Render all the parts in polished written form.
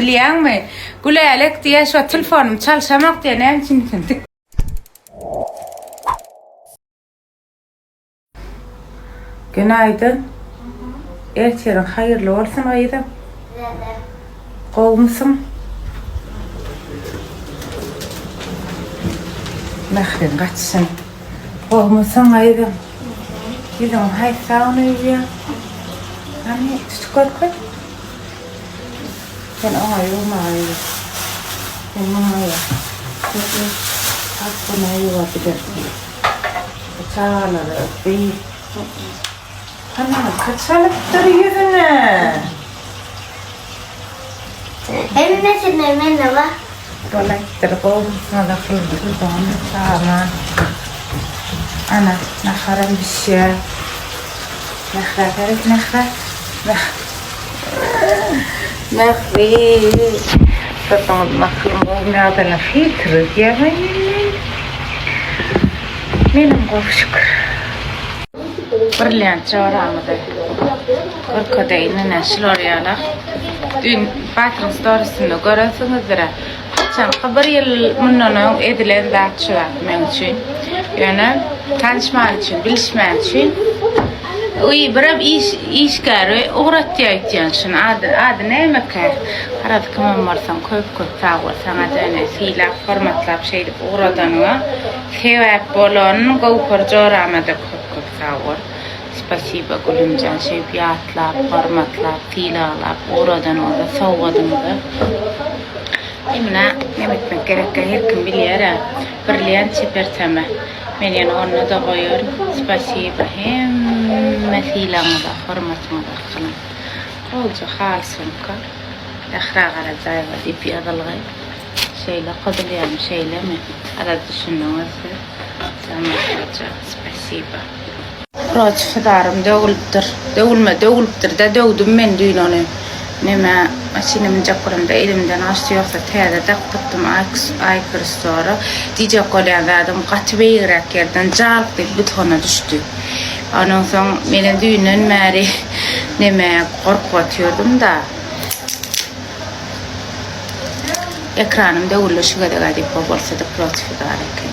Bilýäňmi? Gülälek diýýär, şo telefonymy çalşamok diýýär, näme üçin diýsem. Günaýdyn. Ertiriň haýyrly bolsun gyzym. Gowumysyň? Mähriň gaçsyn. Gowumysyň gyzym? Ýüzüň haýsy sabyny ýuwýaň? Hany, tutup görkez. Sen oňa ýuwmaga ýüz. Sen muňa ýuw. Sen sapuna ýuwa bilersiň. Bu çagalara beýik. Hana, çalypdyr ýüzüne. Hemmesine meni bak. Bolaýypdyr, gowusyna-da kyldy, çagama. Ana, naharam bişýär. Mährä seret, Mährä. Mähri. Saçyňyz mahlum bolmaýadana filtr edýärmi? Menem gowy şükür. Brilliant joramyzy görkezeýin ine şular ýaly. Düýn Batyryň storiesinde görensiňizdir. Haçanky bir ýyl mundan öň edilen zat şu zat meň üçin. Ýöne tanyşman üçin, bilişmän üçin. Uý, birem iş işgäri ugratýar öýtýän şuny. Ady ady nämekä? Garaz kimem bolsaň köp köp sag bol saňa döne sylap hormatlap şeýdip ugradanyňa sebäp bolan Göwher joramada köp köp sag bol. Spasiba Gülümjan şeýdip ýatlap, hormatlap, sylaglap ugradanyňyza, sowgadyňyza. Indi neme etmek gerekkä her kim bilýär-ä. Brilliant çeper teme. Men ýene onda-da goýaryn. Spasiba hemme sylagyňyza, hormatyňyza gyzym. Gowja haly sumka. Zahra Garajaýewa diýip ýazylgy. Şeýle okadylýarmy, şeýlemi? Garaz düşündiňiz siz. Janaja, spasiba. Proçhydarym döwülipdir. Döwülme döwülipdir-de döwdüm men düýn ony. Neme maşyna münjek bolamda elimden gaçdy ýogsa täze dakdypdym Aýkristora. Diýjek bolýan zadym gaty beýigräk ýerden jalk diýip butona düşdi. Ondan soň menem düýnden bäri neme gorkup otyrdym-da. Ekranym döwüldi şu gezeg-ä diýip o bolsa-da proçhydar eken.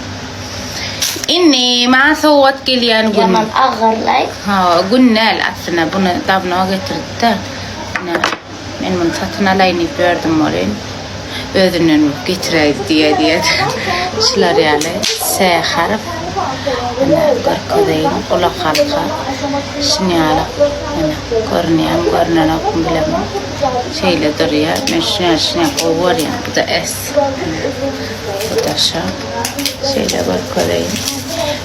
Indi maňa sowgat gelýän gün. Ýaman agyrlaý. Hawa, gün däl aslynda buny dawno getirdi-de. Ine, men muny satyn alaýyn diýip ýördüm welin, özünden bolup getiräýdi diýe diýe. Şular ýaly S harf. Ine, görkezeýin, gulak halka. Şuny ýaly, ine, görünýärmi, görünenokmy bilemok. Şeýle durýar. Men şuny ýaly, şuny ýaly gowy görýän. Bu-da S. Bu-da şo. Şeýle görkezeýin.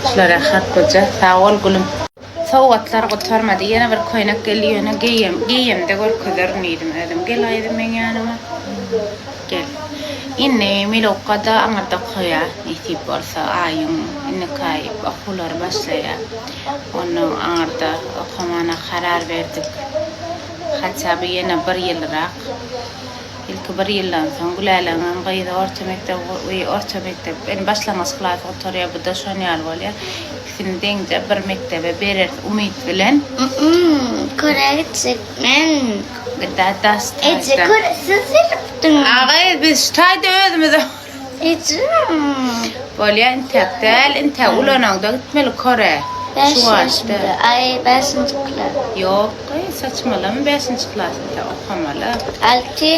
Şulara harplyja. Sag bol gülüm. Sowgatlar gutarmady. Ýene bir köýnek geldi ýöne geýem, geýemde görkezerin diýdim özüm. Gel gyzym meň ýanyma. Gel. Indi Milowka-da aňyrda okaýar. Nesip bolsa aýyň indiki aý okuwlary başlaýar. Ondan aňyrda okamana karar berdik. Haça by ýene bir ýylrak. Ilki bir ýyldan soň Gülälegiňem gyzy orta mekdep orta mekdep, indi başlangyç klasy gutarýar, bu-da şon ýaly bolýar. Ikisini deňje bir mekdebe bereris umyt bilen. Köre gitjek men. Da daş taýda. Eje köre siz beripdiňiz. A gyz biz şu taýda özümiz Eje. Bolýa intäk däl, intäk ulanaňda gitmeli köre. Bäş ýaşymda. Aý bäşinji klas. Ýok gyz saçmalama bäşinji klas intäk okamaly. Alty.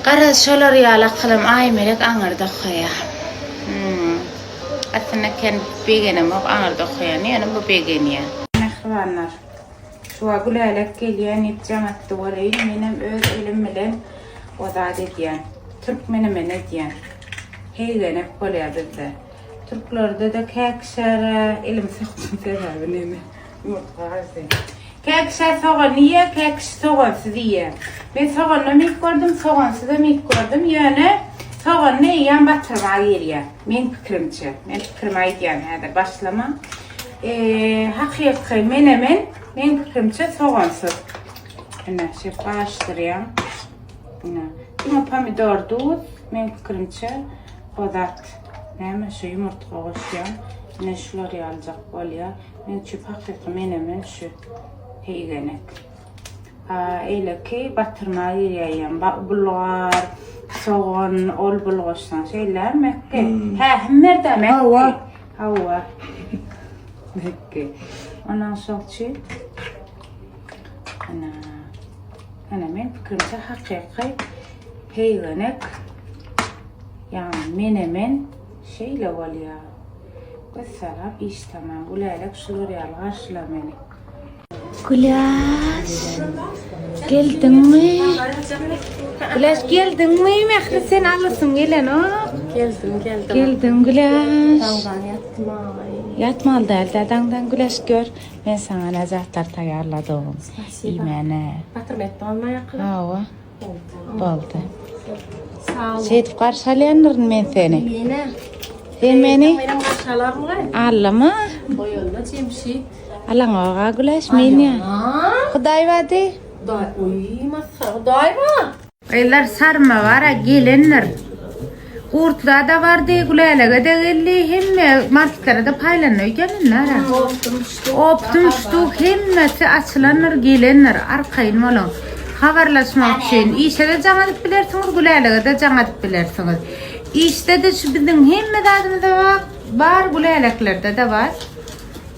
Garaz şolar ýaly akylam Aýmelek aňyrda okaýa. Hmm. Aslynda ken begenemok aňyrda okaýan ýöne bu begenýä. Mähribanlar. Şuwa Gülälek gelýän diýip jaň atdy welin menem öz elim bilen o zat edýän. Türk menemen edýän. Heýgenek bolýar bizde. Türklerde-de käkişär-ä elim sokdum sebäbi neme ýumurtga galdy. Käkişär sogan iýýär, käkişi sogansyz iýýär. Men soganam iýip gördüm, sogansyzam iýip gördüm, ýöne soganyny eýýäm batyrma girýär. Meň pikirimçe. Men pikirimi aýdýan häzir başlama. Eee, hakyky menemen meň pikirimçe sogansyz. Ine, şeýdip garyşdyrýaň. Ine, diňe pomidor, duz, meň pikirimçe o zat. Näme şu ýumurtga goşýaň. Ine şular ýalyjak bolýar. Meň üçin hakyky menemen şu heýgenek. Eýleki batyrma girýär, bulgar, sogan, ol bulgaçdan şeýle mekge. Hä, hemmerde mekge. Hawa. Hawa. Mekge. Ondan soň üçin ana ana men pikirimçe hakyky heýgenek ýagny menemen şeýle bolýar. Wessalam iş tamam. Gülälek şular ýaly garşyla meni. Güläş geldiňmi? Güläş geldiňmi? Mähri sen alasym gelenok. Geldim, geldim. Geldim Güläş. Daňdan ýatdym aý. Ýatmaly däl-de daňdan Güläş gör. Men saňa ne zatlar taýýarladym. Spasiba. Iýmäne. Batyrma etdiň alma ýakyny. Hawa. Boldy. Sag ol. Şeýdip garşy alýandyryn men seni. Mene. Sen meni Menem garşy alarmyň? Allama. Goýanda Jemşit. Alaňoga Güläş men ýa. Hudaý bady. Hudaý, oý masgara Hudaý bar. Gyzlar sarma bara gelendir. Gurtla-da bardy, Gülälege-de geldi, hemme marketlere-de paýlandy öýdýän indi ara. Optum ştuk hemmesi açylandyr, gelendir, arkaýyn boluň. Habarlaşmak üçin işe-de jaň edip bilersiňiz, Gülälege-de jaň edip bilersiňiz. Işde-de şu biziň hemme zadymyzda bar, Güläleklerde-de bar.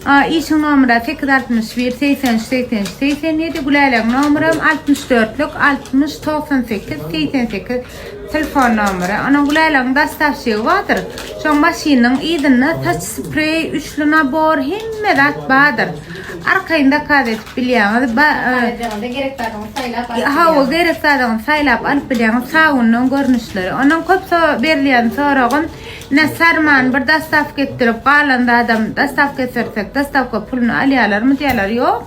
A işiň nomeri 8 61 83 83 87 Gülälegiň nomerem 64 lük 60 98 88 telefon nomeri. Onuň Gülälegiň dostawşigi bardyr. Şoň maşynynyň yzynda saç spreý, üçli nabor hemme zat bardyr. Arkaýyn zakaz edip bilýäňiz. Ba, Edeňde gerek zadyňy saýlap alyp Hawa, gerek zadyňy saýlap alyp bilýäňiz. Sabundan görnüşleri. Onuň köp so berilýän soragym Ine sarmany bir dostawka etdirip galan zadam dostawka etdirsek dostawka puluny alýalarmy diýýäler ýok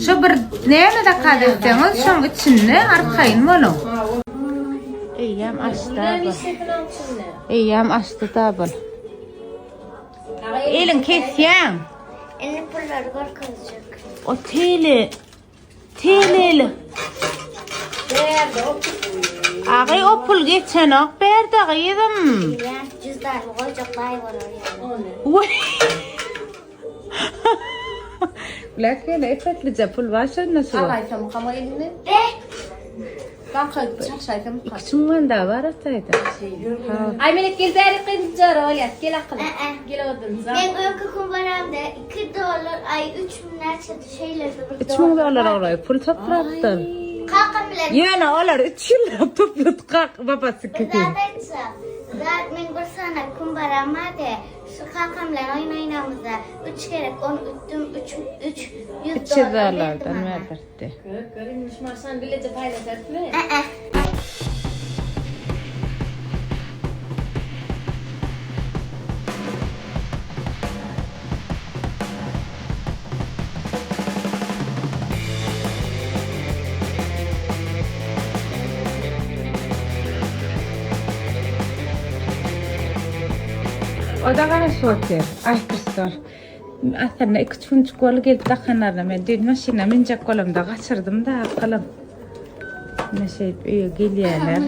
şu bir näme zakaz etseňiz şoň içinde arkaýyn boluň. Eýýäm açdy bul. Eýýäm açdy da bul. Eliň kesýäň. Indi pullary görkezjek. O tele Teleli. Agay o pul geçenok berde gyzym. Bilýän, cüzdanmy goýjak baý bolar ýaly. Voý. Black ýene epeslice pul bar şonda şu. Alaýsam kama elinden. Be! Banka çakşaýsam. Ikisi manda bar atayda. Aý Melek gel bäri gyzym jara bolýar. Gel akyl. Gel odunja. Men öňki kumbaramda 2 dollar aý 3 müň näçedi şeýledi bir 3000 dollar oglaý pul toplapdyr. Kakam bilen Ýöne olar 3 ýyllap toplady kak babasy bir kibi. zat aýtsak, zat men bir sany kumbaram bardy. Şu kakam bilen oýun oýnamyzda 3 gerek ony ütdüm 3 3 100 300 dollar berdi dollardan maňa. berdirtdi. Gör, gör indi şu maşyny bileje paýlaşarysmy? Ä-ä. O-da garaşyp otyr. Aý, Kristor. Aslynda iki-üç günjük boldy gelip dakanlaryna men düýn maşyna münjek bolamda gaçyrdym-da akylym. Ine şeýdip öýe gelýärler.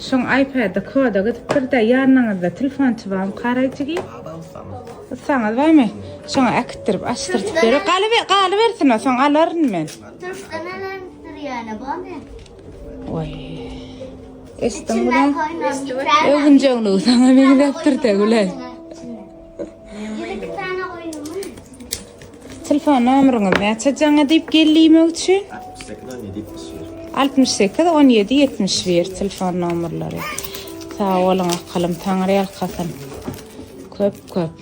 Şoň iPad-de koda gidipdir-de, ýanyňyzda telefonçy barmy karaýjygy? Ussaňyz barmy? Şoňa äkitdirip, açdyrtyp berer. Galyber, galybersin o, soň alaryn men. Türkden alarmydyr ýöne, bormy? Oý. Eşitdiň bilen? Öwünjeňligi saňa meňzäpdir-de, Gülen. 102 tane goýnumy? Telefon nomeriňiz näçe jaňa diýip gel diýmek üçin? 68 17 71. 68 17 71 telefon nomerleri. Sag boluň akylym, Taňry ýalkasyn. Köp köp.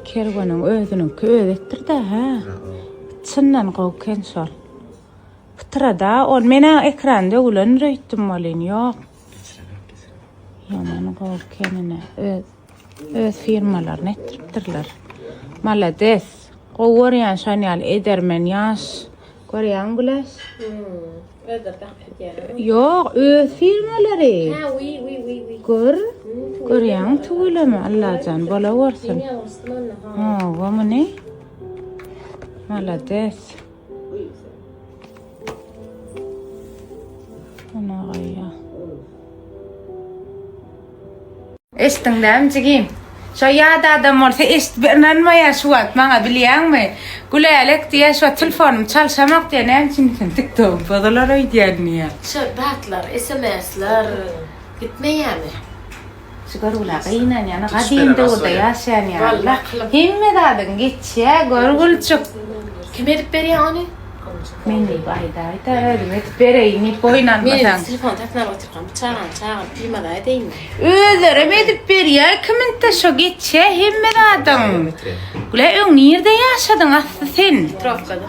Kerweniň özüniňki özi etdir-dä, hä? Çyndan gowy eken şol. Pytrada ol men-ä ekran döwülendir öýtdüm welin, ýok. Ýaman gowy ekenine öz öz firmalaryny etdiripdirler. Malades. Gowy görýän şon ýaly edermen ýaş. Görýäňmi Güläş? Özleri dakyp gidýär. Ýok, öz firmalary. Ha, wi wi wi wi. Gör. Görýäňmi tüweleme Allajan bola görsün. Sen ýalňyşdym onda. Ha. Hawa muny. Malades. Ana gaýa. Eşitdiň dämi jigim? Şo ýat adam bolsa eşidip ynanmaýar şu wagt maňa bilýäňmi? Gülälek diýýär şu wagt telefonym çalşamak diýýär näme üçin diýsem tiktogym bozular öýdýän diýýär. Şo zatlar sms-ler gitmeýärmi? Şu görgülä gynanýan gadym döwürde ýaşaýan ýaly hemme zadyň geçýär görgülçik. Kim edip berýär ony? Men diýip aýdaýda özüm edip bereýin diýip boýun almasaň. Men telefon satyn alyp otyrkam bu çagany çagyryp bimaza edeýinmi? Özlerem edip berýär kimintä şo geçýär hemme zadyň. Gülä öň nirde ýaşadyň asly sen? Hitrowkada.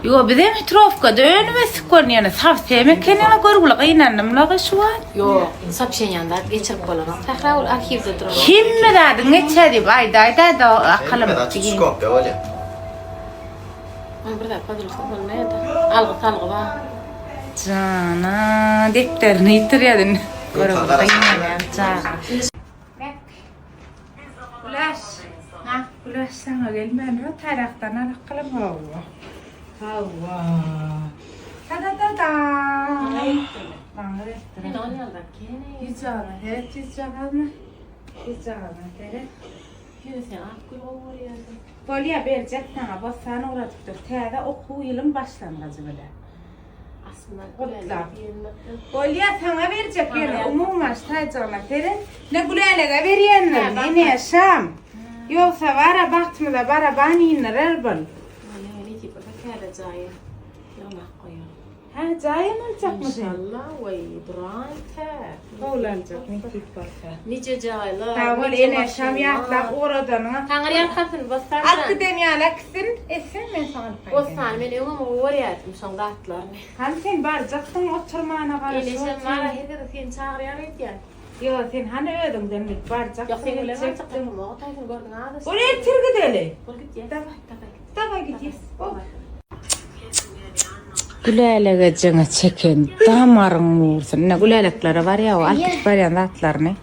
Ýo bizem hitrowkada önüp ösdük görünýäne sowsem ekeniňä görgüli gynandym la şu wagt. Ýok sopşeniýany zat geçirip bolanok Sähra ol arhiwde duran. Hemme zadyň geçýär diýip aýdaýda akylym. Hemme zat tutuş kopýa bolýar. Ony bir zat pozulsa bolmaýada. Algy salgy bar. Jana depderini ýitirýär indi. Görgüli gynanýan çaga. Güläş. Ha, Güläş saňa gelmän o tarakdan alakylym hawa. Hawa. Ta ta ta ta. Maňa beripdir. Men ol ýaldak kene. Ýüzjagana seret ýüzjagazyna. Ýüzjagazyna seret. Ýöne sen ak gül gowy görýärsiň. Bolýa berjek saňa Bossan ugradypdyr täze okuw ýylyň başlangyjy bile. Aslynda Gutlap. Bolýa saňa berjek ýöne umuman şu taýjygyna seret. Ne Gülälege berýändir ene şam. Ýogsa bara bagtymyza baraban indirer bul. Bolýa nesip bolsa täze jaýa ýygnak goýaryn. Hä jaýam aljakmy sen? Inşallah weý duran tä. Howly aljak nesip bolsa. Nije jaýlar. Sag bol ene şam ýatlap ugradanyňa. Taňry ýalkasyn Bossan Alyp giden ýaly äkitsin etsin men saňa alyp gaýdayyn. Bossany men öňem gowy görýärdim şoň zatlaryny. Hany sen barjaksyň oturmana garaşyp Eneşem otyr. bara her gezek seni çagyrýar öýdýän. Ýok sen hany özüňden bilip barjaksyň Ýok seň bilen etjekdiň. barjakdym otaýsyn gördüň azaşdyň. Bol ertir gideli. Bol gidýäs. Daway. Daway gidýäs. Daway gidýäs. Bol. Gülälegejiňe çeken damaryň ursun. Ine güläleklere barýa o alyp gidip barýan zatlaryny.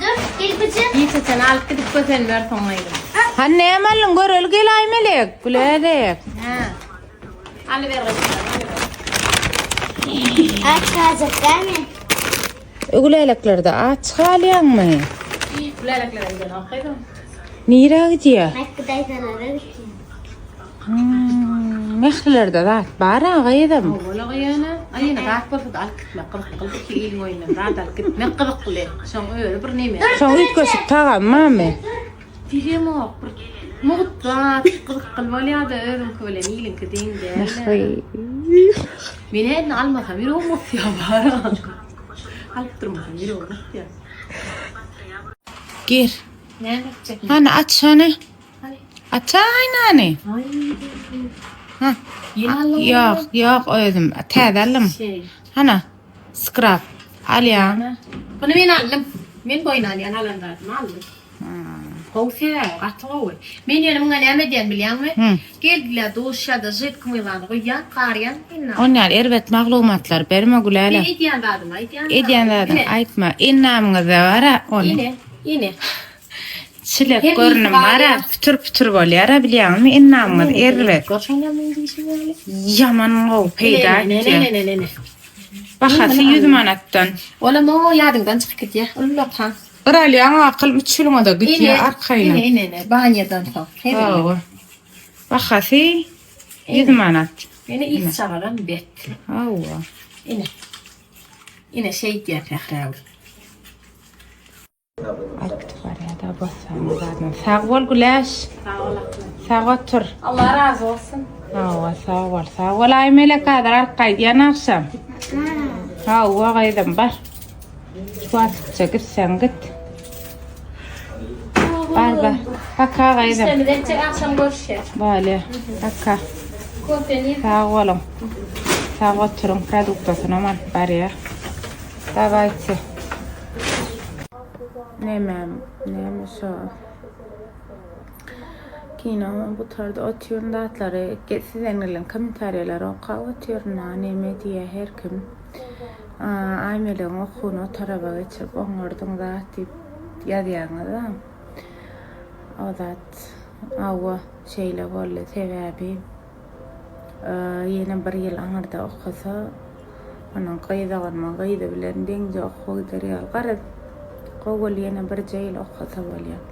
Dur, gel bıcık. Hiç haçan alyp gidip kösenler soň aýdym. Hany näme aldyň göreli gel Aýmelek. Gülälek. Hä. Alyber gyzlar, alyber. Aç kalacak değil mi? Güläleklerde aç galýaňmy? Güläleklere gidenok gyzym. Nirä gidýär? Mekge dayzalara gitsin. Hmm, Mährilerde zat bar-a gyzym. Owaly ýöne, aý ýene zat bolsa-da alyp gitmek gyzykly ki iliň oýundan zat alyp gitmek gyzykly. Şoň özi bir neme. Şoň üýtgeşik tagamy barmy? Bilemok, bir mugt zat gyzykly bolýar-da özüňki bilen iliňki deň däl. Mähri. Men indi almasam ýüregim gysýar bar. Alyp durmasam ýüregim gysýar. Gir. Näme etjek? Hany aç hany. Aç aýnany. Ha. Ýok, ýok özüm täze aldym. Şey. Hana. Skrap. Alýaň. Bunu men aldym. Men boýun alýan alan zadymy aldym. Gowy sebäbi gaty gowy. Men ýöne muňa näme edýän bilýäňmi? Geldiler duş ýa-da židki mylany guýýan, garýan. Onýaly erbet maglumatlar berme Gülälek. Men edýän zadymy aýdýan. Edýän zadyňy aýtma. Endamyňyzda bar-a ony. Ine, ine. Çilek görnüm bar-a, pütür-pütür bolýar-a bilýäňizmi, endamyňyz erbet. Ýaman gowy peýda etýär. Bahasy 100 manatdan. Olam o ýadyňdan çykyp gidýär. Ullakan. Bir alýaň akyl üç ýylyňa-da gidýär arkaýyn. Ine, ine, ine, banýadan soň. Hawa. Bahasy 100 manat. Ine ilk çagalam bet. Hawa. Ine. Ine şeýdýär Sährägül. Alyp gidip barýar-da Bossanyň zadyny. Sag bol Güläş. Sag bol akylym. Sag otur. Allah razy bolsun. Hawa, sag bol. Sag bol Aýmelek häzir alyp gaýdýan agşam. Hawa gyzym bar. Şu wagtça gitseň git. Bar bar. Paka gyzym. Işlerimiz etjek agşam görüşýäs. Bolýa. Paka. Kofeni. Sag boluň. Sag oturyň produktasynam alyp barýar. Dawayte. Nemem, neme şo. Kino gutardy otyryn zatlary sizden gelen kommentariýalary okap otyryn a neme diýýä her kim. Aýmelegiň okuwyny o taraba geçirip oňardyň zat diýip ýazýaňyz-a. O zat hawa şeýle boldy sebäbi ýene bir ýyl aňyrda okasa onuň gyz doganymyň gyzy bilen deňje okuwa gider ýaly. Garaz, gowy ýene birje ýyl okasa bolýar.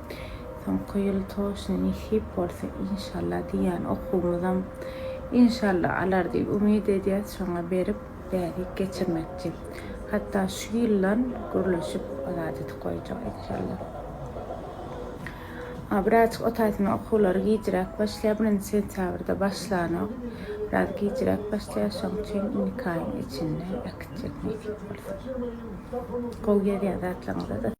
Soňky ýyl toşny nesip bolsa inşallah diýýän okuwymyzam inşallah alar diýip umyt edýäs şoňa berip bärik geçirmekçi. Hatda şu ýyldan gürleşip azat edip goýjak inşallah. A birazjyk o taýsyna okuwlary gijiräk başlaýar birinji sentýabrda başlanok. Biraz gijiräk başlaýar şoň üçin indiki aýyň içinde äkitjek nesip bolsa. Gowy ýazýan zatlaryňyza-da.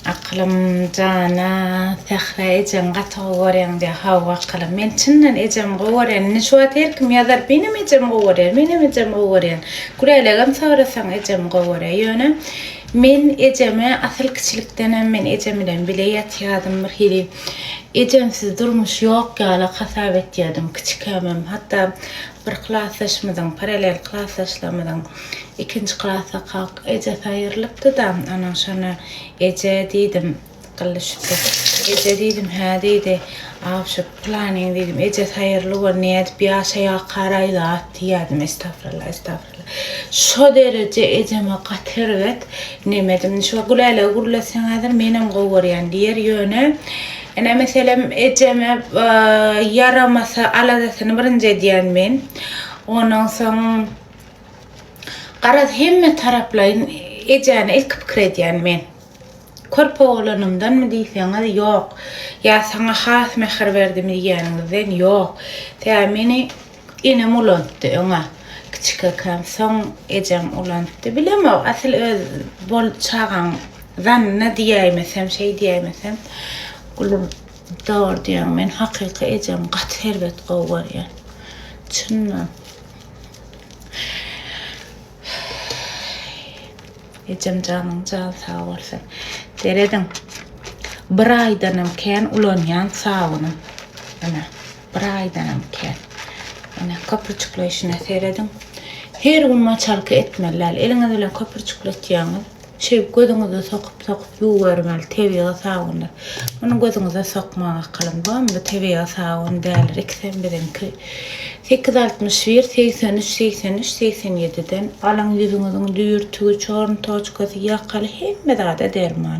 Akylym jana Sähra ejeňi gaty gowy görýäň diýýär. Hawa akylym. Men çyndan ejemi gowy görýän. Indi şu wagt her kim ýazar menem ejemi gowy görýän, menem ejemi gowy görýän. Gülälegem sorasaň ejemi gowy görýär. Ýöne men ejeme asyl kiçilikdenem men ejem bilen bile ýatýadym bir hili ejemsiz durmuş ýok ýaly hasap etýädim kiçikämem. Hatda bir klasdaşymyzyň paralel klasdaşlarymyzyň Ikinji klasdakak ejesi aýrylypdy-da, onuň şonda eje diýdim, gylly şübhe. Eje diýdim, hä diýdi, awşy pylanyň diýdim, ejesi aýryly bol, nädip ýaşaýakaraý zat diýýärdim, estagfirullah, estagfirullah. Şo dereje ejeme gaty erbet nemedim. Şo Gülälegi gürletseň häzir menem gowy görýän diýer, ýöne ene meselem ejeme ýaramasa aladasyny birinji edýän men. Ondan soň Garaz hemme taraplaýyn ejäni ilki pikir edýän men. Körpe bolanymdanmy diýseňiz ýok. Ýa saňa has mähir berdimi diýýäniňizden ýok. Sebäbi meni enem ulantdy öňä. Kiçikäm soň ejem ulantdy. Bilemok asyl öz bol çagaň zanyna diýäýmesem şeý diýäýmesem. Gülüm dogry diýýäň men hakyky ejemi gaty erbet gowy görýän. Çyndan. Ejem janyň jany sag bolsun. Serediň. Bir aýdanam kän ulanýan sabynym. Ine, bir aýdanam kän. Ine, köpürjikleýşine serediň. Her gün maçalka etmeli däl. Eliňiz bilen köpürjikletýäňiz. Şeýdip gözüňize sokup-sokup ýuwubermeli tebigy sabyndyr. Muny gözüňize sokmaň akylym. Bam bu tebigy sabyn däldir. Ikisem biziňki. 861 83 83 87-den alyň ýüzüňiziň düýrtügi, çorny toçkasy, ýakaly hemme zada derman.